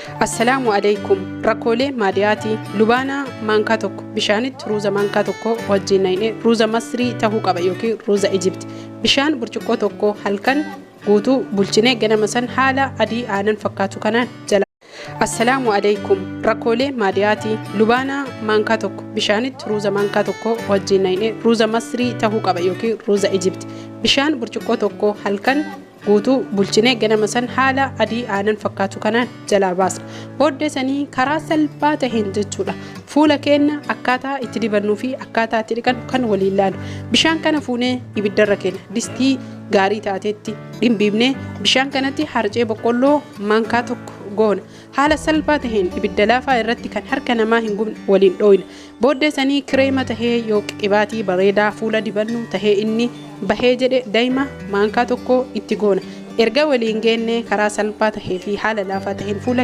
Assalaamu alaikum. Rakkoolee maadiyaatii lubaanaa maankaa tokko bishaanitti ruuza maankaa tokko wajjin naqnee, ruuza Masrii tahuu qaba yookiin ruuza Ijipti. Bishaan burcuqqoo tokko halkan guutuu bulchinee ganama san haala adii aanan fakkaatu kanaan jala. Assalaamu alaikum. Rakkoolee maadiyaatii lubaanaa maankaa tokko bishaanitti ruuza maankaa tokko wajjin naqnee, ruuza Masrii tahuu qaba yookiin ruuza Ijipti. Bishaan burcuqqoo tokko halkan guutuu bulchinee ganama san haala adii aanan fakkaatu kanaan jalaa baasna. Booddee sanii karaa salphaa taheen jechuudha. Fuula keenya akkaataa itti dibannuu fi akkaataa itti dhiqannu kan waliin laalu. Bishaan kana fuunee ibiddarra keenya distii gaarii taatetti dhimbiibnee bishaan kanatti harcee boqqolloo maankaa tokko goona. Haala salphaa taheen ibidda laafaa irratti kan harka namaa hin gubne waliin dhooyna. Booddee sanii kireema tahee yoo qibaatii bareedaa fuula dibannu tahee inni bahee jedhe daa'ima maankaa tokko itti goona. Erga waliin geenne karaa salphaa tahee fi haala laafaa taheen fuula.